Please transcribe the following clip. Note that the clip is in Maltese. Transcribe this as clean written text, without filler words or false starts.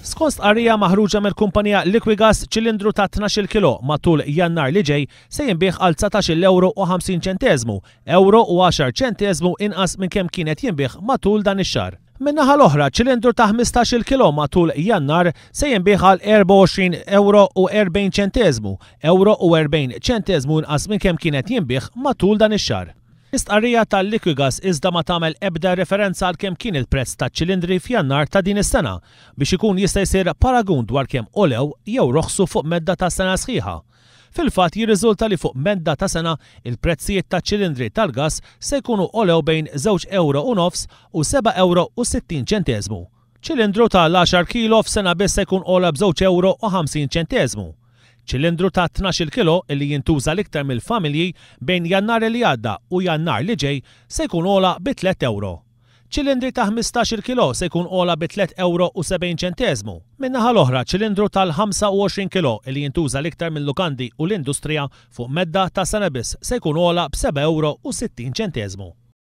Skont stqarrija maħruġa mill-kumpanija Liquigas, ċilindru ta' 12-il kilo matul Jannar li ġej se jinbiegħ għal 19-il ewro u 50 ċenteżmu, ewro u għaxar ċenteżmu inqas minn kemm kien qed jinbiegħ matul dan ix-xahar. Min-naħa l-oħra, ċilindru ta' 15-il kilo matul Jannar se jinbiegħ għal 24 ewro u 40 ċenteżmu, ewro u 40 ċenteżmu inqas minn kemm kien qed jinbiegħ matul dan ix-xahar. L-istqarrija ta' Liquigas iżda ma tagħmel ebda referenza għal kemm kien il-prezz taċ-ċilindri f'Jannar ta' din is-sena biex ikun jista' jsir paragun dwar kemm għolew jew roħsu fuq medda ta' sena sħiħa. Fil-fatt jirriżulta li fuq medda ta' sena il-prezzijiet taċ-ċilindri tal-gass se jkunu għolew bejn żewġ ewro u nofs u seba' ewro u 60 ċenteżmu. Ċilindru ta' l-għaxar kilo f'sena biss se jkun ogħla b'żewġ ewro u 50 ċenteżmu. Ċilindru ta' 12-il kilo li jintuża l-iktar mill-familji bejn Jannar li għadda u Jannar li ġej se jkun ogħla bi tlett ewro. Ċilindri ta' 15-il kilo se jkun ogħla bi tlett ewro u 70 ċenteżmu. Min-naħa l-oħra, ċilindru tal-25 kilo li jintuża l-iktar mil-lukandi u l-industrija fuq medda ta' sena biss se jkun ogħla b'seba' ewro u 60 ċenteżmu.